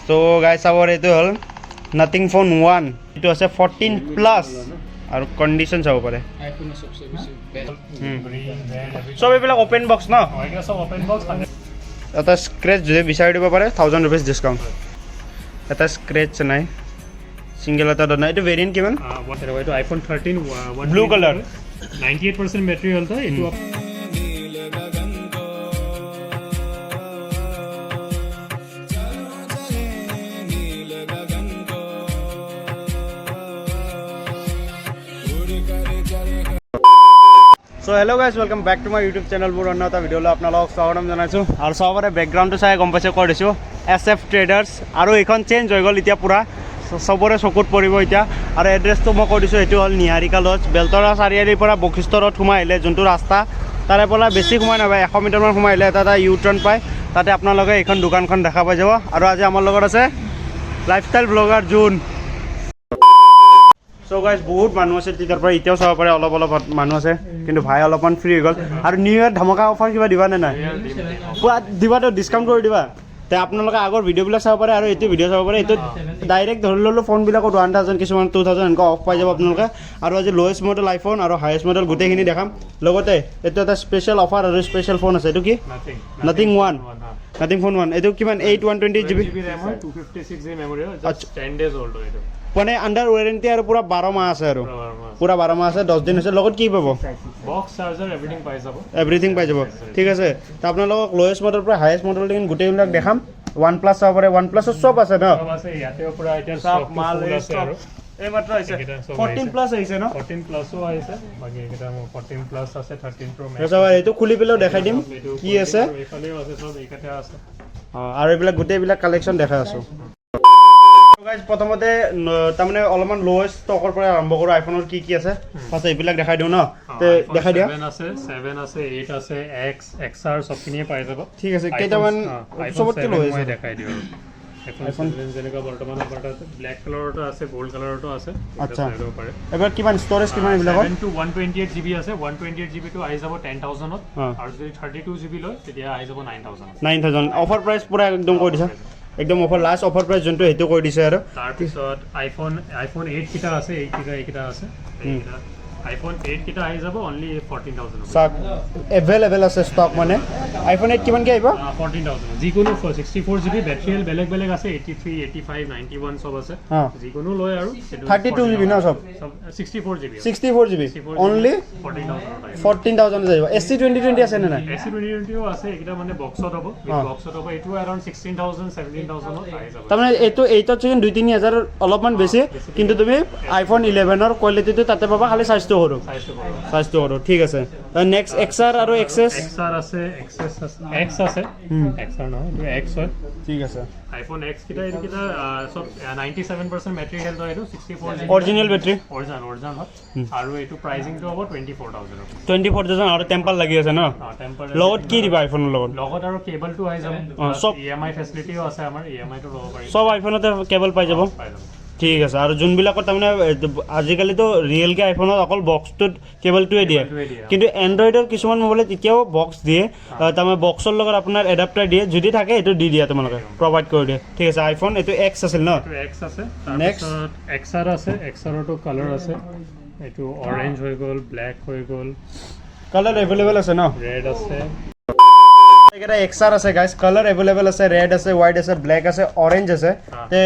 চ' guys, চাব, এইটো হ'ল নাথিং ফোন 1। এইটো আছে 14 প্লাছ আৰু কণ্ডিশ্যন চাব পাৰে। আইফোনৰ চবচে বেছি বেষ্ট। Green, red. চব এইবিলাক অ'পেন বক্স ন? এইকেইটা চব অপেন বক্স। এটা স্ক্ৰেচ যদি বিচাৰি দিব পাৰে, 1000 ৰুপিজ ডিছকাউণ্ট। এটা স্ক্ৰেচ নাই, ছিংগল এটা নাই। এইটো ভেৰিয়েণ্ট কিমান? এইটো iPhone 13। Blue color। 98% battery health হয় এইটো। नील गगन को चलो चले नील गगन को उड़ कर चले। So hello guys, welcome back to my YouTube channel. মোৰ অন্য এটা ভিডিঅ'লৈ আপোনালোকক স্বাগতম জনাইছোঁ। আৰু চাব পাৰে, বেকগ্ৰাউণ্ডটো চাই গম পাইছে ক'ত দিছোঁ, এছ এফ ট্ৰেডাৰ্ছ। আৰু এইখন চেঞ্জ হৈ গ'ল এতিয়া, পূৰা চবৰে চকুত পৰিব এতিয়া। আৰু এড্ৰেছটো মই কৈ দিছোঁ, এইটো হ'ল নিহাৰিকা লজ, বেলতৰা চাৰিআলিৰ পৰা বশিষ্ঠ ৰোড সোমাই আহিলে যোনটো ৰাস্তা, তাৰে পৰা বেছি সোমাই নাপায়, 100 মিটাৰমান সোমাই আহিলে এটা এটা ইউ টাৰ্ণ পায়। তাতে আপোনালোকে এইখন দোকানখন দেখা পাই যাব। আৰু আজি আমাৰ লগত আছে লাইফষ্টাইল ব্লগাৰ জোন। চ' গাইজ, বহুত মানুহ আছিল তেতিয়াৰ পৰা, এতিয়াও চাব পাৰে অলপ অলপ মানুহ আছে, কিন্তু ভাই অলপমান ফ্ৰী হৈ গ'ল। আৰু নিউ ইয়াৰ ধমকা অফাৰ কিবা দিবা নে নাই? পূৰা দিবাতো, ডিছকাউণ্ট কৰি দিবা। তে আপোনালোকে আগৰ ভিডিঅ'বিলাক চাব পাৰে আৰু এইটো ভিডিঅ' চাব পাৰে। এইটোত ডাইৰেক্ট ধৰি ল'লোঁ, ফোনবিলাকত 1000, কিছুমান 2000 এনেকুৱা অফ পাই যাব আপোনালোকে। আৰু আজি লৱেষ্ট মডেল আইফোন আৰু হায়েষ্ট মডেল গোটেইখিনি দেখাম। লগতে এইটো এটা স্পেচিয়েল অফাৰ আৰু স্পেচিয়েল ফোন আছে। এইটো কি? নাথিং। নাথিং 1। Nothing phone 1। এইটো কিমান? 8 120 GB। GB RAM হয়, 256 GB memory হয়, জাষ্ট 10 ডেজ অল্ড হয় এইটো। মানে আণ্ডাৰ ৱাৰেণ্টি আৰু পূৰা 12 মাহ আছে আৰু। পূৰা 12 মাহ আছে, 10 দিন হৈছে। লগত কি পাব? বক্স, চাৰ্জাৰ, এভৰিথিং পাই যাব। এভৰিথিং পাই যাব। ঠিক আছে, তো আপোনালোকক লৱেষ্ট মডেলৰ পৰা হায়েষ্ট মডেল গোটেইবিলাক দেখাম। ওৱান প্লাছ চাব পাৰে, ওৱান প্লাছত চব আছে ন? চব আছে ইয়াতেও, পুৰা এতিয়া চব ষ্টকটো মাল ফুল আছে। আৰু এইমাত্ৰ আহিছে। এইকেইটা চব 14 আহিছে। প্লাছ আহিছে ন? 14 প্লাছো আহিছে, বাকী এইকেইটা মোৰ 14 প্লাছ আছে, 13 প্ৰ মেক্স। চাব, এইটো খুলি পেলাইও দেখাই দিম কি আছে। এইফালেও আছে, চব এইকেইটা আছে। অঁ, আৰু এইবিলাক গোটেইবিলাক কালেকশ্যন দেখাই আছোঁ। গাইজ, প্ৰথমতে তাৰমানে অলপমান লৱেষ্ট ষ্টকৰ পৰা আৰম্ভ কৰোঁ। আইফোনৰ কি কি আছে ফাৰ্ষ্ট এইবিলাক দেখাই দিওঁ ন? তে দেখাই দিয়া। 7 আছে, 7 আছে, 8 আছে, এক্স, এক্স আৰ, চবখিনিয়ে পাই যাব। ঠিক আছে, কেইটামান চবতকৈ লৈ মই দেখাই দিওঁ আৰু আইফোন 7 যেনেকুৱা বৰ্তমান আমাৰ তাত ব্লেক কালাৰতো আছে, গ'ল্ড কালাৰতো আছে। চাই ল'ব পাৰে। এবাৰ কিমান ষ্ট'ৰেজ কিমান এইবিলাকৰ? 7 টো 128 GB আছে। 128 জিবিটো আহি যাব 10,000ত। আৰু যদি 32 জিবি লয়, তেতিয়া আহি যাব 9000ত। 9000 অফাৰ প্ৰাইচ পূৰা একদম কৈ দিছা, একদম অফাৰ, লাষ্ট অফাৰ প্ৰাইচ যোনটো সেইটো কৈ দিছে আৰু। তাৰপিছত আইফোন 8 কেইটা আছে, এইকেইটা এইকেইটা আছে। এইকেইটা আইফোন 8 কেইটা আহি যাব অনলি 14,000। চাওক, এভেইলেবল আছে ষ্টক। মানে আইফোন 8 কিমানকৈ আহিব? 14,000। যিকোনো 64 GB, battery বেলেগ বেলেগ আছে, 83, 85, 91 চব আছে। যিকোনো লয় আৰু। 32 জিবি ন চব? চব 64 GB. 64 GB only. 14,000ত আহিব। 14,000 আহিব। এছ ই 2020 আছে নে নাই? এছ ই 2020ও আছে। এইকেইটা মানে বক্সত হ'ব। বক্সত হ'ব, এইটো এৰাউণ্ড 16,000, 17,000ত আহি যাব। তাৰমানে এইটো এইটত চাগে 2-3 হাজাৰ অলপমান বেছি, কিন্তু তুমি আইফোন 11ৰ কোৱালিটিটো তাতে পাবা, খালি চাইজটো সৰু। চাইজটো সৰু। চাইজটো সৰু। ঠিক আছে, নেক্সট এক্স আৰ আৰু এক্স এছ। এক্স আৰ আছে, এক্স এছ আছে, এক্স আছে, এক্স আৰ নহয়, এইটো এক্স হয়। ঠিক আছে। আইফোন এক্স কেইটা, এইকেইটা চব 97% বেটাৰী হেল্থ হয়। এইটো 64 GB. Original battery. Original হয়। আৰু এইটো প্ৰাইজিংটো হ'ব 24,000। 24,000। আৰু টেম্পাৰ লাগি আছে ন? টেম্পাৰ। লগত কি দিবা আইফোনৰ লগত? লগত আৰু কেবলটো আহি যাব। চব। ই এম আই ফেচিলিটিও আছে আমাৰ, ই এম আইটো ল'ব পাৰি। চব আইফোনতে কেবল পাই যাব। পাই যাব। ঠিক আছে। আৰু যোনবিলাকত তাৰমানে আজিকালিতো ৰিয়েলকৈ আইফোনত অকল বক্সটোত কেবলটোৱে দিয়ে। কেবলটোৱে দিয়ে। কিন্তু এণ্ড্ৰইডৰ কিছুমান মোবাইলত এতিয়াও বক্স দিয়ে, তাৰমানে বক্সৰ লগত আপোনাৰ এডাপ্টাৰ দিয়ে। যদি থাকে এইটো দি দিয়া, তোমালোকে প্ৰভাইড কৰি দিয়ে। ঠিক আছে, আইফোন এইটো এক্স আছিল ন? এইটো এক্স আছে। Next. তাৰপিছত এক্স আৰ আছে। এক্স আৰতো কালাৰ আছে। এইটো অৰেঞ্জ হৈ গ'ল, ব্লেক হৈ গ'ল। কালাৰ এভেইলেবল আছে ন? ৰেড আছে। এইকেইটা এক্স আৰ আছে গাইজ, কালাৰ এভেইলেবল আছে, ৰেড আছে, হোৱাইট আছে, ব্লেক আছে, অৰেঞ্জ আছে। তে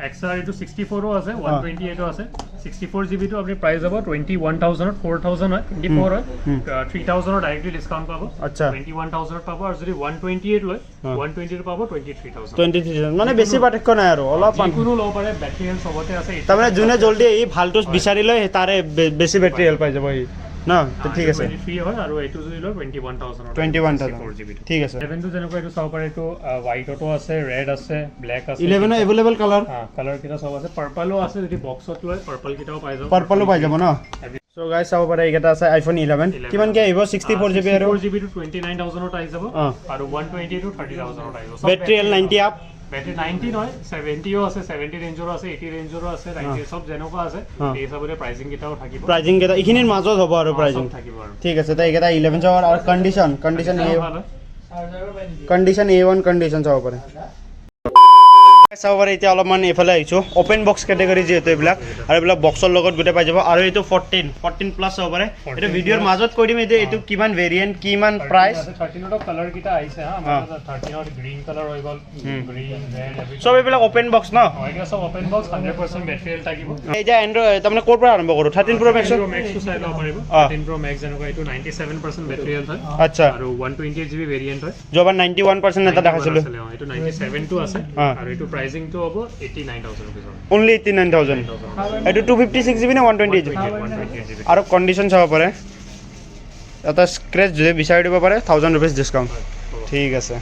এক্স আৰ এইটো 64ও আছে, 128ও আছে। 64 জিবিটো আপুনি পাই যাব 21,000ত, 4000 হয়, 24 হয়, 3000ৰ ডাইৰেক্টলি ডিছকাউণ্ট পাব। 21,000ত পাব। আৰু যদি 128 লয়, 120টো পাব 23,000। 23,000, মানে বেছি পাৰ্থক্য নাই আৰু অলপমান। যিকোনো ল'ব পাৰে, বেটাৰী হেল্থ চবতে আছে। তাৰমানে যোনে জল্দি এই ভালটো বিচাৰি লয়, তাৰে বেছি বেটাৰী হেল্থ পাই যাব সি ন? তে ঠিক আছে। 23 হয়। আৰু এইটো যদি লয়, 21,000ত। 21,000। 4 জিবিটো। ঠিক আছে। 11টো যেনেকুৱা, এইটো চাব পাৰে, এইটো হোৱাইটতো আছে, ৰেড আছে, ব্লেক আছে। 11ৰ এভেইলেবল কালাৰ? কালাৰ কেইটা চব আছে। পাৰ্পলো আছে, যদি বক্সত লয় পাৰ্পল কেইটাও পাই যাব। পাৰ্পলো পাই যাব ন? চ' গাইজ, চাব পাৰে, এইকেইটা আছে আইফোন 11। কিমানকৈ আহিব 64 জিবি আৰু? 4 জিবিটো 29,000ত আহি যাব। আৰু 120টো 30,000ত আহিব। Battery L 90 up. বেটাৰী 90 নহয়, 70ও আছে, 70 ৰেঞ্জৰো আছে, 80 ৰেঞ্জৰো আছে, 90, চব যেনেকুৱা আছে। সেই হিচাপতে প্ৰাইচিং কেইটাও থাকিব। প্ৰাইজিং কেইটা এইখিনিৰ মাজত হ'ব আৰু প্ৰাইজিং। চব থাকিব আৰু। ঠিক আছে। তো এইকেইটা 11 চাব আৰু কণ্ডিশ্যন এ ভাল হয়। কণ্ডিশ্যন এ ওৱান কণ্ডিশ্যন চাব পাৰে। চাব পাৰে। এতিয়া অলপমান এইফালে আহিছোঁ, অ'পেন বক্স কেটেগৰী যিহেতু এইবিলাক, আৰু এইবিলাক বক্সৰ লগত গোটেই পাই যাব। আৰু এইটো 14 প্লাছ চাব পাৰে। এইটো ভিডিঅ'ৰ মাজত কৈ দিম, এইটো কিমান ভেৰিয়েণ্ট, কিমান প্ৰাইচ। 13ৰ কালাৰ কেইটা আহিছে হা। আমাৰ 13ত গ্ৰীণ কালাৰ হৈ গ'ল, গ্ৰীণ, ৰেড। চব এইবিলাক অ'পেন বক্স ন? এইকেইটা চব অপেন বক্স, 100% বেটাৰী থাকিব। এতিয়া এণ্ড্ৰইড তাৰমানে ক'ৰ পৰা আৰম্ভ কৰোঁ? 13 প্ৰ' মেক্সৰ? প্ৰ' মেক্সটো চাই ল'ব পাৰিব। 13 প্ৰ' মেক্স যেনেকুৱা, এইটো 97% বেটাৰী হেল্থ হয়। আৰু 128 GB variant হয়। যোৱাবাৰ 91% এটা দেখাইছিলোঁ। আছিলে, অ, এইটো 97টো আছে। আৰু এইটো প্ৰাইচিংটো হ'ব 89,000 ৰুপিজৰ। অনলি 89,000। এইটো 256 GB নে 128 GB? 128 GB. আৰু কণ্ডিশ্যন চাব পাৰে, এটা স্ক্ৰেচ যদি বিচাৰি দিব পাৰে, 1000 ৰুপিজ ডিছকাউণ্ট। ঠিক আছে,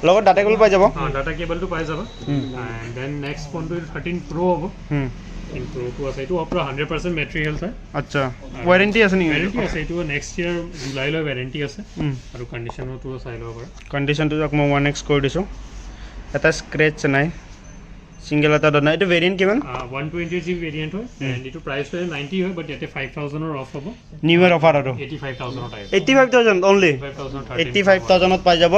লগত ডাটা কেবল পাই যাব। অঁ, ডাটা কেবলটো পাই যাব। এণ্ড then next ফোনটো এইটো 13 প্ৰ' হ'ব। 13 প্ৰ'টো আছে, এইটো আপোনাৰ 100% বেটাৰী হেল্থ হয়। আচ্ছা, ৱাৰেণ্টি আছে নেকি? ৱাৰেণ্টি আছে, এইটো নেক্সট ইয়েৰ জুলাইলৈ ৱাৰেণ্টি আছে। আৰু কণ্ডিশ্যনটো চাই ল'ব পাৰে। কণ্ডিশ্যনটো যাক মই 1x কৰি দিছোঁ। এটা স্ক্ৰেচ নাই, ছিংগল এটা ডট নাই। এইটো ভেৰিয়েণ্ট কিমান? 128 GB variant হয় এণ্ড এইটো প্ৰাইচটো 90 হয়, বাট ইয়াতে 5,000ৰ অফ হ'ব। নিউ ইয়েৰ অফাৰ আৰু। 85,000ত আহিব। 85,000 অনলি? 85,000। 85,000ত পাই যাব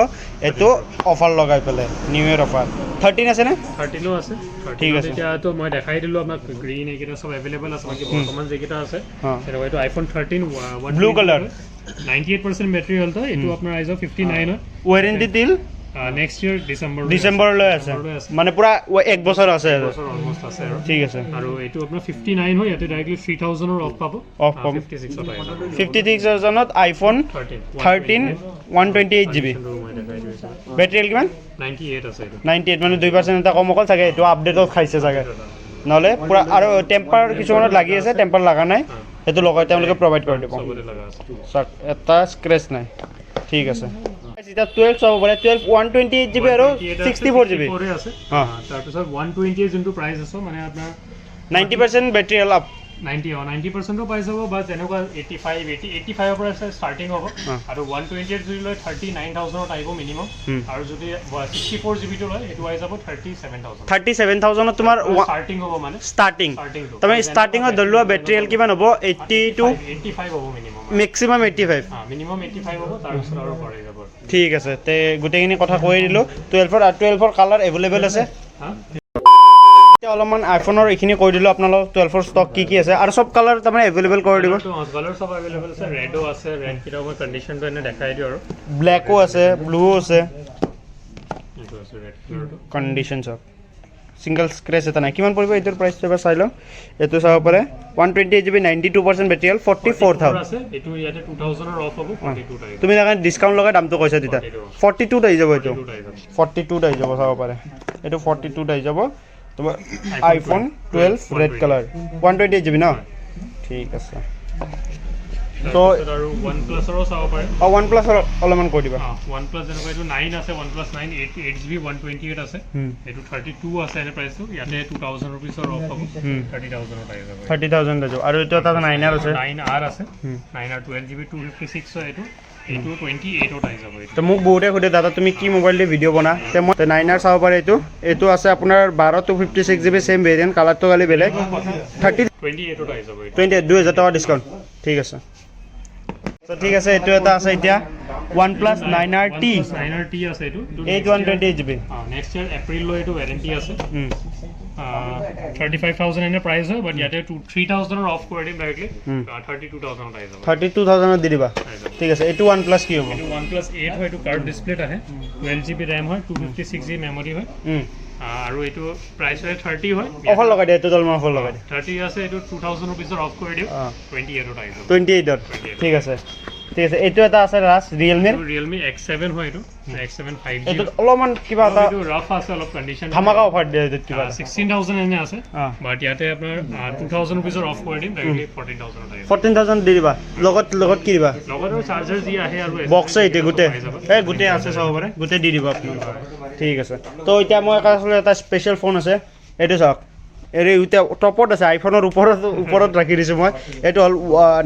এইটো অফাৰ লগাই পেলাই, নিউ ইয়েৰ অফাৰ। 13 আছেনে? 13ও আছে। ঠিক 13 আছে। এতিয়াতো মই দেখাই দিলোঁ আপোনাক, গ্ৰীণ এইকেইটা চব এভেইলেবল আছে। বাকী বৰ্তমান যিকেইটা আছে তেনেকুৱা, এইটো iPhone 13। Blue colour। 98% battery health হয়। এইটো আপোনাৰ আহিব 59 হয়। ৱাৰেণ্টি টিল? Next year December. ডিচেম্বৰলৈ আছে। ডিচেম্বৰলৈ আছে। মানে পূৰা এক বছৰ আছে আৰু। বছৰ অলমষ্ট আছে আৰু। ঠিক আছে। আৰু এইটো আপোনাৰ 59 হয়, ইয়াতে ডাইৰেক্টলি 3,000ৰ অফ পাব। Off পাব। 56ত আহি যাব। 56,000ত আইফোন 13। 13, 128 GB। মই দেখাই দিছোঁ। বেটেৰী কিমান? 98 আছে এইটো। 98, মানে 2% এটা কম অকল চাগে। এইটো আপডেটত খাইছে চাগে, নহ'লে পূৰা। আৰু টেম্পাৰ কিছুমানত লাগি আছে, টেম্পাৰ লগা নাই, সেইটো লগাই তেওঁলোকে প্ৰভাইড কৰি দিব। চবতে লগা আছে। চাওক, এটা স্ক্ৰেচ নাই। ঠিক আছে, এতিয়া 12 চাব পাৰে। 12 128 GB আৰু 64 GB। আছে। তাৰপিছত 128 যোনটো প্ৰাইচ আছে, মানে আপোনাৰ 90% বেটেৰী অলপ। 90, অঁ, 90%ও পাই যাব বা যেনেকুৱা 85, 80, 85ৰ পৰা ষ্টাৰ্টিং হ'ব। আৰু 128 যদি লয়, 39,000ত আহিব মিনিমাম। আৰু যদি 64 জিবিটো লয়, সেইটো আহি যাব 37,000। 37,000ত তোমাৰ? ষ্টাৰ্টিং হ'ব মানে। ষ্টাৰ্টিং। ষ্টাৰ্টিংটো। তাৰমানে ষ্টাৰ্টিঙত ধৰি লোৱা বেটেৰী হেল্থ কিমান হ'ব? 82? 85 হ'ব মিনিমাম। মেক্সিমাম 85? মিনিমাম 85 হ'ব, তাৰপিছত আৰু বাঢ়ি যাব। ঠিক আছে, তে গোটেইখিনি কথা কৈ দিলোঁ 12ৰ। আৰু 12ৰ কালাৰ এভেইলেবল আছে। হা। এতিয়া অলপমান আইফোনৰ এইখিনি কৈ দিলোঁ আপোনালোকক, 12ৰ ষ্টক কি কি আছে আৰু চব কালাৰ তাৰমানে এভেইলেবল কৰি দিব। কালাৰ চব এভেইলেবল আছে। ৰেডো আছে, ৰেড কেইটা মই কণ্ডিশ্যনটো এনে দেখাই দিওঁ আৰু। ব্লেকো আছে, ব্লুও আছে। এইটো আছে ৰেড কালাৰটো। কণ্ডিশ্যন চব, ছিংগল স্ক্ৰেচ এটা নাই। কিমান পৰিব এইটোৰ প্ৰাইচটো এবাৰ চাই লওঁ। এইটো চাব পাৰে, 128 GB, 92% battery, 44,000। আছে, এইটো ইয়াতে 2,000ৰ অফ হ'ব, 42ত আহিব। তুমি তাকে ডিছকাউণ্ট লগাই দামটো কৈছা তেতিয়া। 42ত আহি যাব এইটো। 42ত আহি যাব। 42ত আহি যাব, চাব পাৰে। এইটো 42ত আহি যাব তোমাৰ আইফোন 12, ৰেড কালাৰ, 128 GB ন? ঠিক আছে। তাৰপিছত আৰু ওৱান প্লাছৰো চাব পাৰে। অঁ, ওৱান প্লাছৰ অলপমান কৈ দিবা। ওৱান প্লাছ যেনেকুৱা এইটো 9 আছে, ওৱান প্লাছ 9, 8 8 GB 128 আছে। এইটো 32 আছে এনে প্ৰাইচটো, ইয়াতে 2,000 ৰুপিছৰ অফ হ'ব, 30,000ত আহি যাব। 30,000 যাব। আৰু এইটো এটা 9R আছে। 9R আছে, 9R 12 GB 256 হয় এইটো। এইটো 28ত আহি যাব এইটো। তো মোক বহুতে সোধে, দাদা তুমি কি মোবাইল দি ভিডিঅ' বনা? তে মই 9R চাব পাৰে। এইটো আছে আপোনাৰ 12 256 GB, same variant, কালাৰটো খালি বেলেগ। 30 28ত আহি যাব এইটো। 28, 2000 টকা ডিছকাউণ্ট। ঠিক আছে। ত' ঠিক আছে, এইটো এটা আছে এতিয়া ওৱান প্লাছ 9RT। 9RT আছে এইটো। 8 128 GB। Next year এপ্ৰিললৈ এইটো ৱাৰেণ্টি আছে। 35,000 এনে প্ৰাইচ হয়, বাট ইয়াতে 2 3,000ৰ অফ কৰি দিম, ডাইৰেক্টলি 32,000ত আহি যাব। 32,000ত দি দিবা। আহি যাব। ঠিক আছে, এইটো ওৱান প্লাছ কি হ'ব? এইটো ওৱান প্লাছ 8 হয়, এইটো কাৰ্ভ ডিছপ্লেত আহে, 12 জিবি ৰেম হয়, 256 জিবি মেমৰি হয়। আৰু এইটো প্ৰাইচ হয় 30 হয়। অফাৰ লগাই দিয়া, এইটো অলপমান অফাৰ লগাই দিয়া। 30 আছে, এইটো 2,000 ৰুপিজৰ অফ কৰি দিওঁ, 28ত আহি যাব। 28ত। ঠিক আছে, ঠিক আছে। এইটো এটা আছে লাষ্ট ৰিয়েলমিৰ। ৰিয়েলমি X7 হয় এইটো, X7 5G। এইটোত অলপমান কিবা এটা এইটো ৰাফ আছে অলপ কণ্ডিশ্যন। ধামাকা অফাৰ দিয়া এইটোত কিবা এটা। 16,000 এনে আছে, বাট ইয়াতে আপোনাৰ 2,000 ৰুপিজৰ অফ কৰি দিম, ডাইৰেক্টলি 14,000ত আহিব। 14,000 দি দিবা। লগত কি দিবা? লগত আৰু চাৰ্জাৰ যি আহে আৰু বক্সে এতিয়া গোটেই পাই যাব। এই গোটেই আছে, চাব পাৰে, গোটেই দি দিব আপোনালোকে। ঠিক আছে। তো এতিয়া মই এটা আচলতে এটা স্পেচিয়েল ফোন আছে, এইটো চাওক। এইটো এতিয়া টপত আছে, আইফোনৰ ওপৰত ৰাখি দিছোঁ মই। এইটো হ'ল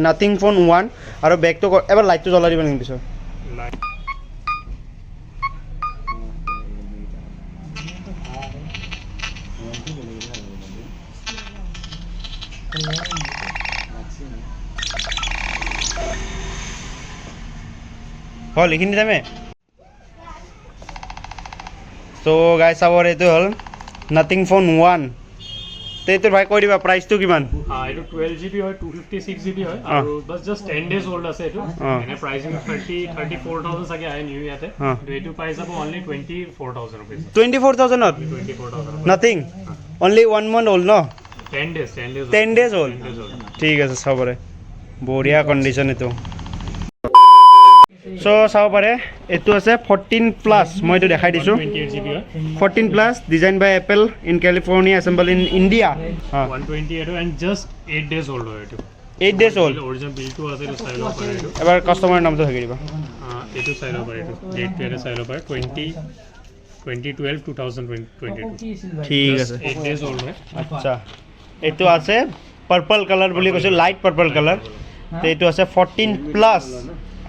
নাথিং ফোন 1। আৰু বেগটো এবাৰ লাইটটো জ্বলাই দিব নেকি পিছত? হ'ল এইখিনি টাইমে। ত' গাইজ, চাব, এইটো হ'ল নাথিং ফোন 1। তে এইটোৰ ভাই কৈ দিবা প্ৰাইচটো কিমান? এইটো 12 জিবি হয়, 256 জিবি হয় আৰু বাছ জাষ্ট 10 ডেজ অল্ড আছে এইটো। এনে প্ৰাইচিং 34,000 চাগে আহে নিউ ইয়াতে। কিন্তু এইটো পাই যাব only ₹24,000। 24,000ত? 24,000। Nothing only 1 month old ন? 10 days, 10 days. 10 days old. 10 days old. ঠিক আছে, চাব পাৰে, বঢ়িয়া কণ্ডিশ্যন এইটো। চ' চাব পাৰে, এইটো আছে 14 প্লাছ, মই এইটো দেখাই দিছোঁ। 28 জিবি হয়। 14 Plus, design by Apple in California, assemble in India. 128 and just 8 days old হয় এইটো। 8 ডেজ অল্ড। অৰিজিনেল বিলটো আছে, এইটো চাই ল'ব পাৰে এইটো। এবাৰ কাষ্টমাৰৰ নামটো থাকি দিবা। এইটো চাই ল'ব পাৰে, এইটো ডেটটো ইয়াতে চাই ল'ব পাৰে, 20 20 12 2022। ঠিক আছে। 8 ডেজ অল্ড হয়। আচ্ছা, এইটো আছে পাৰ্পল কালাৰ বুলি কৈছোঁ, লাইট পাৰ্পল কালাৰ। এইটো আছে 14 প্লাছ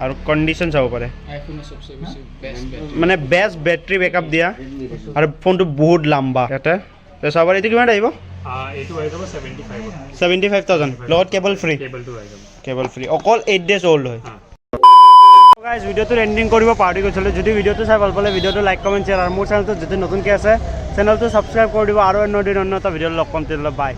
আৰু কণ্ডিশ্যন চাব পাৰে। আইফোনৰ सबसे বেছি বেষ্ট বেটাৰী। মানে বেষ্ট বেটাৰী বেকআপ দিয়া আৰু ফোনটো বহুত লাম্বা ইয়াতে। তো চাব পাৰে, এইটো কিমান আহিব? এইটো আহি যাব 75ত। 75,000, লগত কেবল ফ্ৰী। কেবলটো আহি যাব। কেবল ফ্ৰী, অকল 8 ডেজ অল্ড হয়। গাইজ, ভিডিঅ'টোৰ এণ্ডিং কৰিব পাহৰি গৈছিলোঁ। যদি ভিডিঅ'টো চাই ভাল পালে ভিডিঅ'টো লাইক, কমেণ্ট, শ্বেয়াৰ আৰু মোৰ চেনেলটো যদি নতুনকৈ আছে, চেনেলটো ছাবস্ক্ৰাইব কৰি দিব। আৰু অন্য দিন অন্য এটা ভিডিঅ' লগ পাম, তেতিয়াহ'লে বাই।